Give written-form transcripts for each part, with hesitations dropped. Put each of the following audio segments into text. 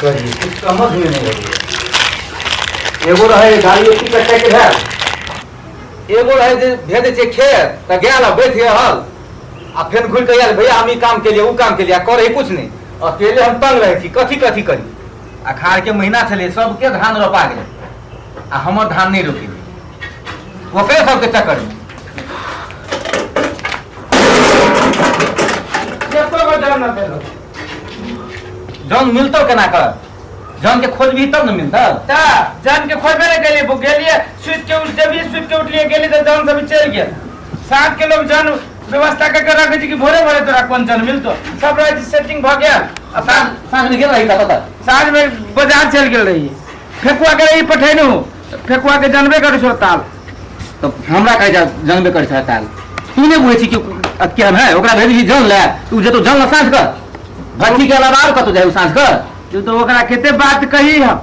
करिए कुछ समझ में नहीं अबैया। एगो रहे गाड़ी एती कट्टे के भेल, एगो रहे जे भेज दै छियै खेत तऽ गेल आ बैठ रहल आ फेर घुरि कऽ आयल, भैया हम ई काम केलियै ओ काम केलियै, आ करै कुछ नहि, अकेले हम तंग रहै छी, कथी कथी करी। अखाड़ के महीना छलै, सबके धान रोपा गेलै आ हमर धान नहि रोपेलै, ओकरे सबके चक्कर में। एको गो जन न देलो। जन मिलतौ केना कर, जन के खोजबी तब ने मिलतौ। ता जन के खोजबे नहीं गेलिए, वो गेलिए सुति के उठ, जब ही सुति के उठलिए गेलिए तो जन सब चलि गेल। साँझ के लोग जन व्यवस्था करके रखे छै कि भोरे भोरे तोरा कोन जन मिलतो, सब रहे छै सेटिंग भ गेल। आ साँझ साँझ में गेल रही कतऽ? साँझ में बाजार चलि गेल रही, फेकुआ के रही पठेलू, फेकुआ के जानबे करै छौ ताल। तऽ हमरा कहै छै जानबे करै छै ताल, तू नहि बुझै छी कि केहन है, ओकरा भेजबी जन लए, तू जेतौ जन लए साँझ कऽ, भट्ठी के अलावा आर कतौ जाइ साँझ कऽ? तू तो ओकरा कते बात कही हम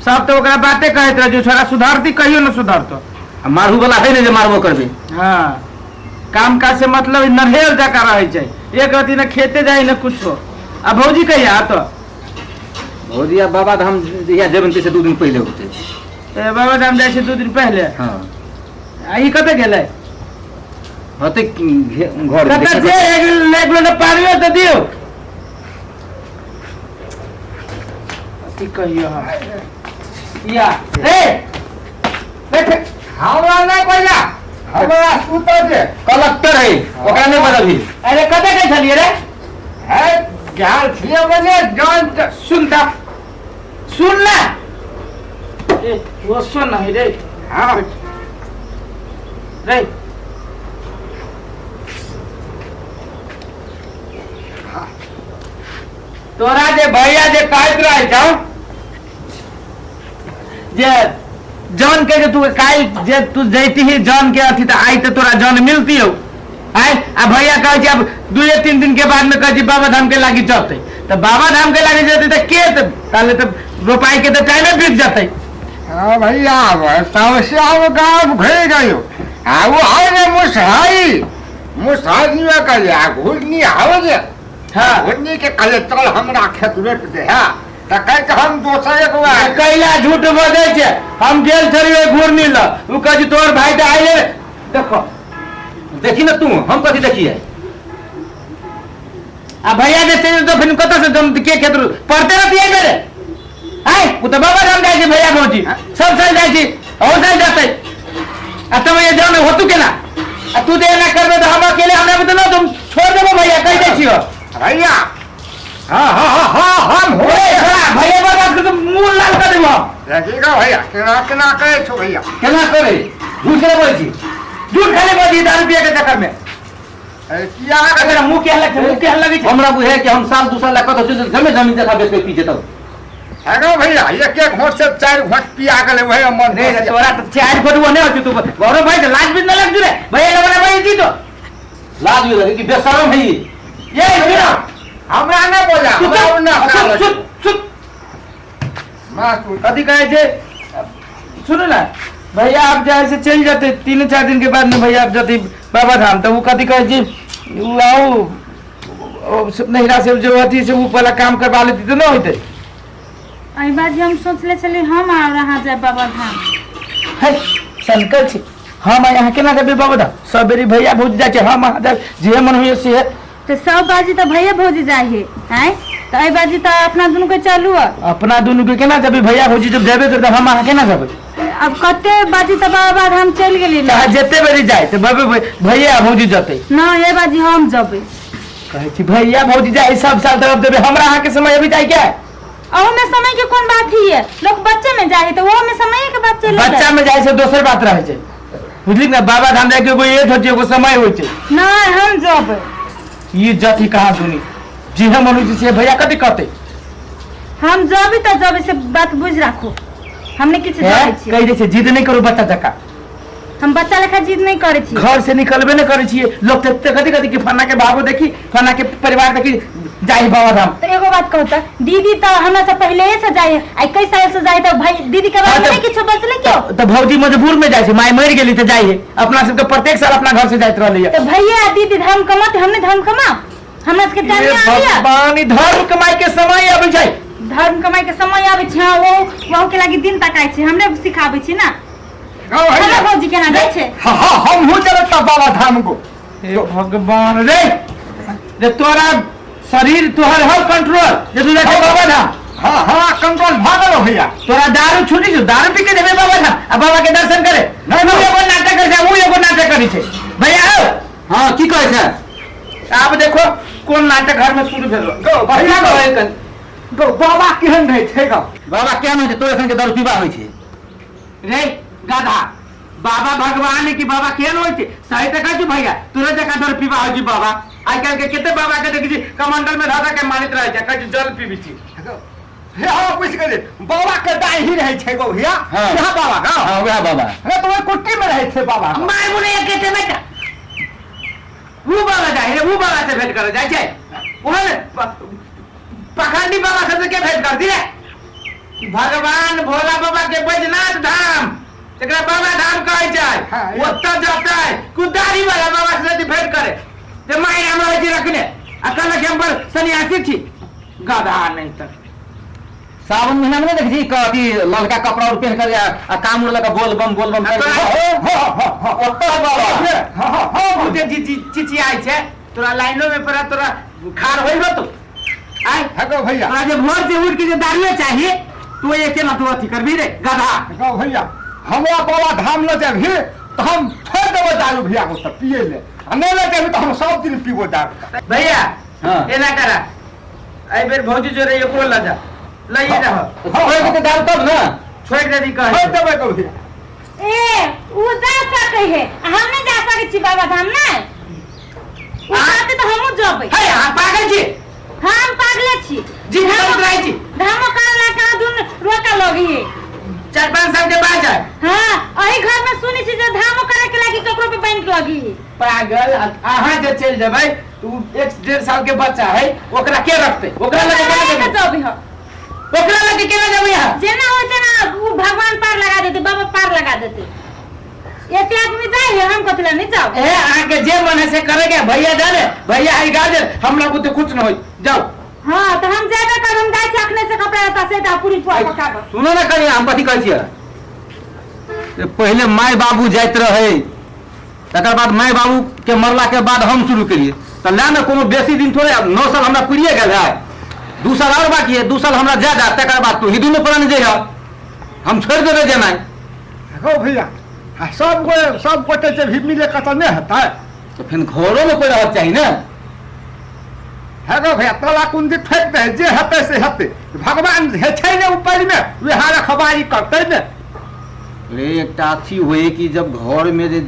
सब तऽ ओकरा बाते कहैत रह जो छोरा सुधरती कहियो न सुधरतो। आ मारहू वाला है नहीं जे मारबो करबे। हाँ काम काज से मतलब नरहेल जकाँ रहै छै, एक रति न खेते जाइ न कुछो। आ भौजी कहिया तो? भौजी आ बाबा धाम जहिया जेबन से 2 दिन पहिले होते। ए, बाबा धाम जाइ छै 2 दिन पहिले? हाँ। आ ई कतऽ गेलै? होते घर कतऽ जे एक एक लोटा पानियो तऽ दियौ। की कहियो हम या ए देख हमरा नहि पहिला हमरा सुतऽ दे। कलेक्टर है ओकरा नहि बदलही। अरे कतऽ गेल छलियै रे? है गेल छियै बने जान सुन तऽ सुन ना ए वो सुन नहीं रे। हाँ रे तोरा जे भैया जे कहैत रहे छौ जे जन के जे तू काल्हि जे तू जैती जन के अथी तऽ आइ तऽ तोरा जन मिलती हो आइ। आ भैया कहै छै आब 2-3 दिन के बाद में कहै छै बाबा धाम के लागी जतै, तऽ बाबा धाम के लागी जतै तऽ के ताले तऽ रोपाई के तऽ टाइमे बीत जतै। हाँ भैया समस्या में गाँव घुरि गयो आ वो है ने मुसहाई मुसहाई कहिए आ घुरनी आवे जे। हाँ। घुरनी के कहे चल हमरा खेत रोपि दे है तऽ कहै छै हम दोसर एक बार कैला झूठ बजै छै, हम गेल छलियै घुरनी लग, ओ कहै छै तोहर भाई तऽ आइले। देखो देखी ना तू हम कथी देखिए। आ भैया जे चलि जेतौ फिर कतऽ से जम के खेत पढ़ते रहतियै मेरे आय, ओ तऽ बाबा धाम जाइ छै भैया भौजी सब साल जाइ छै, अहू साल जेतै। आ तब ये जान होतू केना? आ तू जे एना करबे तऽ हम अकेले हमरा बुते न तुम छोड़ देबो भैया कहि दै छियो। भैया हाँ हाँ हाँ हाँ हम हो ए छोड़ा भैया बर्बाद कर मुंह लाल कर देबो। देखी गो भैया केना केना करै छौ भैया? केना करे झूठ केना बोलै छी? झूठ खाली बजी दारू पिए के चक्कर में। अरे किया अगर मुंह के हलक मुंह के हलक छै। हमरा बुझे कि हम साल 2 साल ला कतौ चलि जमे जमीन जथा बेच के पी जेतौ। हेलो भैया एक एक घोट से 4 घोट पिया गेलै वही मन रे रे, तोरा तो 4 घोट वो नहीं होती तू गौरव भाई तो लाज भी न लग जुरे भैया लगना भाई जी तो लाज भी लगे कि बेशरम है ये। ये सुनो हमरा नहीं बोला, चुप, हमरा ना चुप, चुप, चुप। मासू। कथी कहे छे? सुनो ना भैया आप जाए से चल जाते 3-4 दिन के बाद में भैया आप जाते बाबा धाम तो वो कथी कहे जी वो आओ, ओ सब नहिरा से जो अथी से वो पहला काम करवा लेती तो ना होते। एहि बाजी हम सोचले छली हम और अहाँ जाए बाबा धाम। है सनकल छी हम यहाँ केना जेबै बाबा धाम? सब बेरी भैया भौजी जाइ छै हम अहाँ जाए जे मन होइए से। तऽ सब बाजी तऽ भैया भौजी जाइ हे आँय, तऽ एहि बाजी तऽ अपना दुनू के चलू। अपना दुनू के केना जेबै? भैया भौजी जब जेबे करतै हम अहाँ केना जेबै? अब कते बाजी तऽ बाबा धाम चलि गेली ना। चाहे जते बेरी जाए तऽ भैया भौजी जतै। ना ए बाजी हम जेबै। कहै छी भैया भौजी जाइ सब साल तरफ देबै हमरा अहाँके समय अभी जाइ के? अहू में समय के कोन बात ही है, लोग बच्चे में जाए तो ओहो में समय के बात चलि बच्चा में जाइ छै दोसर बात रहै छै बुझली ना। बाबा धाम जाके एगो एज होइ छै एगो समय होइ छै। नहीं हम जबै। ई जथी कहाँ सुनी जी हम मनु जी से भैया कथी कहते? हम जबै तऽ जबै से बात बुझ राखू, हमने किछु हैं? जबै छी। कहि दै छै जिद नहीं करू बच्चा जकाँ। हम बच्चा लेखा जिद नहीं करै छी। घर से निकलबे नहीं करै छियै। लोग देखते कथी कथी कि फन्ना के बाबू देखी फन्ना के परिवार देखी जाई बाबा धाम। तो एगो बात कहू तऽ दीदी तऽ हमरा से पहले से जाए आ कई साल से जाए तऽ भाई दीदी के बारे में हाँ, नहीं किछु बचले क्यों? तो भौजी मजबूर में जाए छै, माय मरि गेली तऽ जाए है। अपना सबके प्रत्येक साल अपना घर से जाइत रहलै तो भैया आ दीदी धर्म कमाते हमने धर्म कमा हमरा सबके टाइम ये नहीं आबैया। भगवान, ई धर्म कमाई के समय अबै छै। धर्म कमाई के समय आबै छै। हाँ, वो वहु के लागी दिन तकाइ छै, हमरे सिखाबै छै ना। गौ भैया। चलो भौजी केना जाइ छै। हाँ हाँ, हम हूँ चलत बाबा धाम को। हे भगवान रे, रे तोरा शरीर तोहर हो कंट्रोल जे तू जाइ बाबा धाम? हाँ हाँ, कंट्रोल भागल हो भैया। तोरा दारू छूटी छौ, दारू पी के जेबे बाबा धाम आ बाबा के दर्शन करे? नहीं, तू नहीं। एगो नाटक करै छै, ऊ एगो नाटक करै छै। भैया हो। हाँ, की कहै छै? आब देखो कोन नाटक घर में शुरू भेल। गौ भैया, गौ कहै कनि। गौ बाबा केहन रहै छै गौ? बाबा केहन होइ छै? तोरे संगे दारू पीबा होइ छै। रे गधा, बाबा भगवान की बाबा केहन होइ छै सही तऽ कहै छी भैया, तोरे जकाँ दर पीबा होइ छै बाबा? आइ काल्हि के कते बाबा के देखै छी कमंडल में धऽ धऽ के मानैत रहै छै, कहै छै जल पीबै छी। हे हम पूछि गेलियै, बाबा के दाही रहै छै गौ भैया? हाँ। यहाँ बाबा गौ? हाँ, वएह बाबा। हे तो ओहि कुट्टी में रहै छै बाबा। मार बोले के ते बेटा, ऊ बाबा जाइ रे, ऊ बाबा से भेंट करे जाइ छै। ओहन पखंडी बाबा सबसे के भेंट कर दी रे? भगवान भोला बाबा के बैजनाथ धाम, एकरा बाबा धाम कहै छै, ओतऽ जतै कुदारी वाला बाबा से यदि भेंट करे ते मारि हम रहै छी रखने आ कहलक हम बड़ सन्यासी छी। गधा नहीं तऽ। सावन महीना में नहीं देखै छी अथी ललका कपड़ा उर पहिन कर आ काम उर लगा बोल बम बोल बम। आ तोरा- हाँ हाँ हाँ। ओतऽ बाबा। हाँ हाँ हाँ। बहुते चिचियाइ छै। तोरा लाइनो में पड़ा तोरा खार होई हो तू आय। हाँ गौ भैया। तोरा जे भोर से उठ के जे दारुए चाहिए तू एके ना तू अथी करबी रे गधा। गौ भैया, हमरा बाबा धाम लऽ जेबही तऽ हम छोड़ि देबो दारू भैया को तऽ पिए ले, आ नहि लऽ जेबही तऽ हम सब दिन पीबो दारू। भैया। हाँ। एना करा, एहि बेर भौजी जोरे एकरो लऽ जा, लइए रह। छोड़ि देतै दारू तब ने। छोड़ि देबी कहै छोड़ि देबै गौ भैया। ए उ जा सकै है आ हम नहीं जा सकै छी बाबा धाम नै? उ जाते तऽ हमहूँ जबै। हे, अहाँ पागल छी। हम पागले छी। जी करैत रहै छी। धामो करला कहाँ दुन रोका लगी है। 4-5 साल के बाद जाए। हाँ, अही घर में सुनी छी जे धामो करे के लागी ककरो पे बैंक लगी है। पागल, अहाँ जे चलि जेबै तऽ उ 1-1.5 साल के बच्चा है, ओकरा के रखतै? ओकरा लगे केना जेबै? जबै हम। ओकरा लगे केना जेबै अहाँ? जेना होय तेना उ भगवान पार लगा देते, बाबा पार लगा देते। एते आदमी जाए है, हम कथी ला नहीं जाओ? ए अहाँ के जे मन है से करेगे भैया, जाने भैया है गाजर, हमरा बुते कुछ न होई, जाओ। हाँ तो हम जाबे कर, हम जाए छी अखने से कपड़ा लत्ता से दा पूरी पुआ पकाब। सुनो ने कनि, हम कथी कहै छियै, पहिले माय बाबू जाइत रहै, तकर बाद माय बाबू के मरला के बाद हम शुरू केलिए, तऽ लए ने कोनो बेसी दिन थोड़े, आब 9 साल हमरा पुरिए गेल है, 2 साल और बाकी है, 2 साल हमरा जाय दे, तकर बाद तू ही दुनू प्राणी जइह, हम छोड़ि देबै जेनाइ। गौ भैया, आ सब गोटे सब गोटे जे भी मिले कतऽ नहि हेतै? तऽ फेर घरो में कोइ रहक चाही ने। हे गौ भैया, ताला कुंजी ठोकि दे, जे हेतै से हेतै, भगवान हे छै ने ऊपर में, वएह रखवारी करतै ने। रे एकटा अथी होए कि जब घर में जे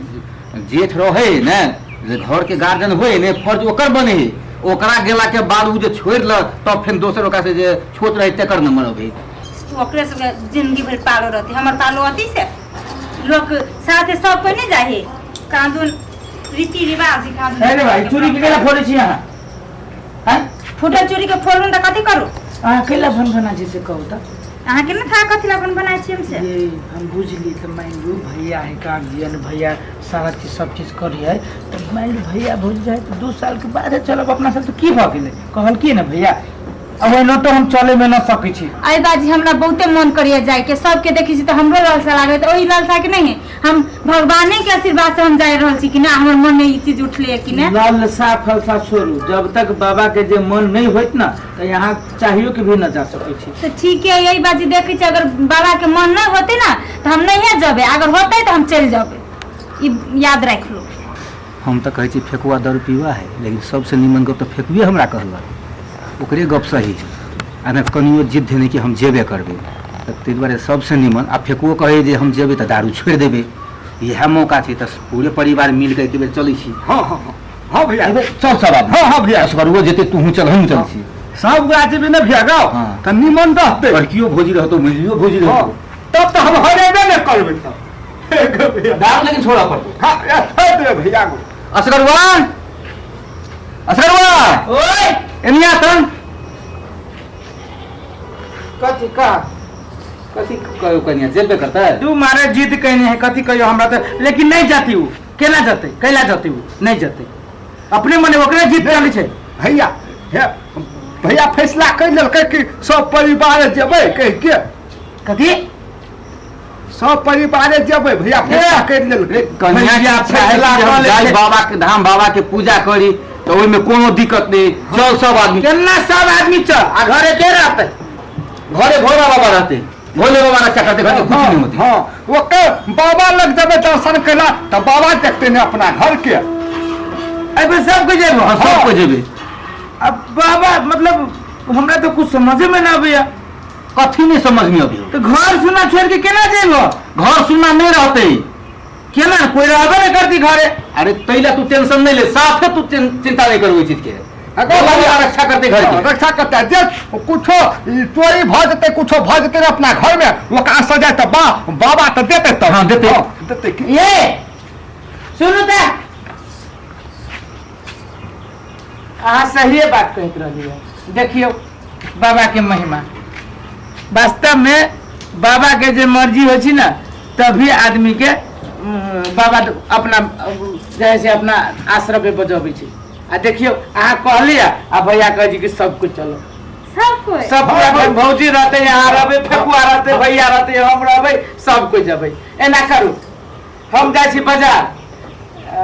जेठ रहे ने, जे घर के गार्जियन होए ने, फर्ज ओकर बने है, ओकरा गेला के बाद उ जे छोड़ि लक तब फेर दोसर ओकरा से जे छोट रहे तकर नंबर अबै। ओकरे सबके जिंदगी भरि पालो रहते, हमर पालो अथी से लोक साथे सब कोइ नहीं जाहे, कानून रीति रिवाज ही कानून। अरे भाई, चूड़ी के केला फोड़ै छी अहाँ? हैं? फूटल चूड़ी के फोड़ू तऽ कथी करू? अहाँ केला भन बना छी से कहू तऽ। अहाँ के ने था कथी ला बन बनाइ छी हम से? ये हम बुझली तऽ मान लू भैया है गार्जियन, भैया सारा चीज सब चीज करी है, तऽ मान लू भैया भौजी जाए तऽ 2 साल के बाद चलब अपना सब, तऽ की भऽ गेलै? कहल की ने भैया, अब ओहिना तो हम चले में न सकै छी। अरे बाजी, हमरा बहुते मन करिए जाए के, सबके देखै छी तऽ हमरो लालसा लागे, तऽ ओहि लालसा के नहीं है, हम भगवाने के आशीर्वाद से हम जा रहल छी कि ना हमर मन में ई चीज उठले कि ना। लालसा फलसा छोड़ू, जब तक बाबा के जे मन नहीं होइत ना तऽ यहाँ चाहियो के भी न जा सकै छी। तऽ ठीक है, यही बाजी देखै छी, अगर बाबा के मन नहीं होते ना तऽ हम नहीं जबे, अगर होते तऽ हम चलि जबे, ई याद राख लो। हम तऽ कहै छी फेकुआ दारू पीवा है, लेकिन सबसे निमन गप तऽ फेकुए हमरा कहलक, ओकरे गप सही छै, आ ने कनियो जिद्द नहि कि हम जेबे करबै, तऽ ताहि दुआरे सबसे निमन। आ फेकुओ कहै जे हम जेबै तऽ दारू छोड़ि देबै, इएह मौका छै, तऽ पूरे परिवार मिल कऽ एक बेर चलै छी। हाँ हाँ हाँ हाँ भैया। चल सब आदमी। हाँ हाँ भैया। असगरुओ जेतै, तूहूँ चल, हमहूँ चल छी। सब गोटा जेबै ने भैया गाँव? हाँ। तऽ निमन रहतै, लड़कियो भौजी रहतौ, मझलियो भौजी हाँ, रहतौ, तब तऽ हम हरेबे नहि करबै तब। हे गौ भैया। दारू लेकिन छोड़ऽ पड़तौ। हाँ, छोड़ि देबै भैया गो। असगरुआ, असगरुआ, ओए एनिया तन कथी का कथी कहियो कनिया जेबे करतै? तू मारे जिद कहने है, कथी कहियो हमरा तऽ, लेकिन नहीं जाती उ, केना जतै, कैला जतै, उ नहीं जतै, अपने मने ओकरे जिद चलै छै। भैया हे भैया फैसला कर लेलकै कि सब परिवार जेबै कहि के। कथी? सब परिवार जेबै, भैया फैसला कर लेलकै। कन्या भैया फैसला फैसला हम कऽ जाय लेलकै। बाबा के धाम, बाबा के पूजा करी तऽ ओहिमे कोनो दिक्कत नहीं। चल सब आदमी। केना सब आदमी चल, आ घरे के रहतै? घरे भोला बाबा रहते, भोले बाबा रक्षा करते, घर में कुछ नहीं होती। हाँ, ओकर बाबा लग जेबै दर्शन केला तऽ बाबा देखते ने अपना घर के। एहिबेर सबके जेबो? हाँ, सबको जेबै। अब बाबा मतलब हमरा तो कुछ समझे में ना आबैया। कथी नहीं समझ में अभी? तो घर सुना छोड़ के केना जेबो? घर सुनना नहीं रहते। केना? कोई रहबे नहीं करती घरे। अरे तैला तू टेंशन नहीं ले, साफे तू चिंता नहीं कर ओहि चीज के। अगर बाबा रक्षा करते घर के। रक्षा करते हैं। जे कुछो चोरी भऽ जेतै, कुछो भऽ जेतै ने अपना घर में, ओकरा सजाय तऽ बाबा तऽ देतै तब। हाँ, देतै। हाँ, देतै की? ये सुनू तऽ अहाँ सहिए बात कहैत रहलियै। देखियौ बाबा के महिमा, वास्तव में बाबा के जे मर्जी होइ छै ने तभी आदमी के बाबा अपना जे है से अपना आश्रम पे बजबै छै। आ देखियौ अहाँ कहलियै आ भैया कहै छै कि सब कुछ चलो, सब कोई, सब पूरा भौजी रहते, यहाँ रहबै, फेकुआ रहते, भैया रहते, हम रहबै, सब कोई जेबै। एना करू, हम जाइ छी बाजार,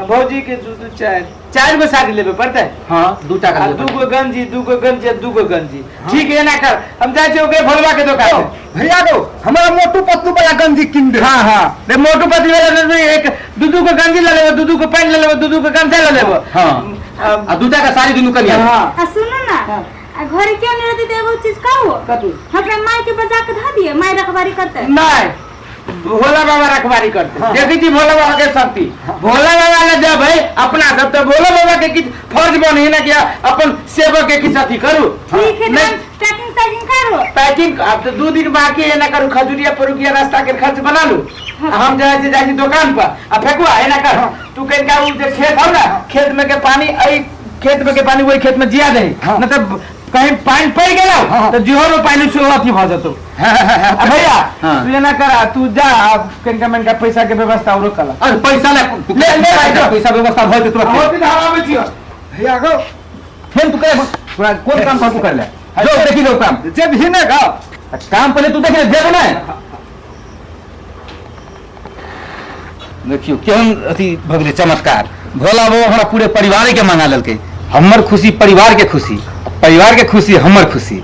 भौजी के दू दू चारि चारि गो साड़ी लेबे पड़तै। हाँ, दूटा आ के। दू गो गंजी, दू गो गंजी, दू गो गंजी। ठीक है, एना कर, हम जाइ छी ओकरे भोलवा के दोकान पे। भैया गो, हमरा मोटू पतलू वाला गंजी किन दे। हाँ हाँ, रे मोटू पतलू वाला दे दे, एक दू दू गो गंजी ले लेबो, दू दू गो पैंट ले लेबो, दू दू गो गमछा ले लेबो। हाँ। आ दूटा के साड़ी दुनू कनिया। हाँ। आ सुनू ना, हाँ। आ घरे क्यों नहीं रहते तो एगो चीज कहू। कथी? हमरा माय के बजा के धऽ दिए, माय रखबारी करते। नहीं, भोला बाबा रखवारी करते। देखी छी भोला बाबा के शक्ति। भोला बाबा ले जब है अपना सब तो भोला बाबा के किछ फर्ज बने ना कि अपन सेवक के किछ अथी करू। ठीक है, नहीं। तो पैकिंग सैकिंग करो। पैकिंग अब तो 2 दिन बाकी है ना करू, खजुरिया परुकिया रास्ता के खर्च बना लू। हम जाइ छी, जाइ छी दोकान पर। आ फेकुआ एना कर, तू कनिका उ जे खेत हौ ना, खेत में के पानी एहि खेत में के पानी ओहि खेत में जिया दही, न तऽ कहीं पानि पड़ि गेलौ तऽ जिहो में पानि सेहो अथी भऽ जेतौ। आ भैया तू एना कर, तू जा आ कनिका मनिका पैसा के व्यवस्था औरो कर। अरे पैसा ले, ले, ले भाई, जो। पैसा व्यवस्था भऽ जेतौ तुरंत। हो दिन हम आबै छियौ। भैया गो, फेन तू करे, तोरा कोन काम पर तू कर ले, जो देखी लो काम। जे भी ने गो। काम पहले तू देख ले, जेबो ने। देखियो केहन अथी भऽ गेलै चमत्कार। भोला बाबा हमरा पूरे परिवारे के मंगा लेलकै। हमर खुशी परिवार के खुशी, परिवार के खुशी हमर खुशी।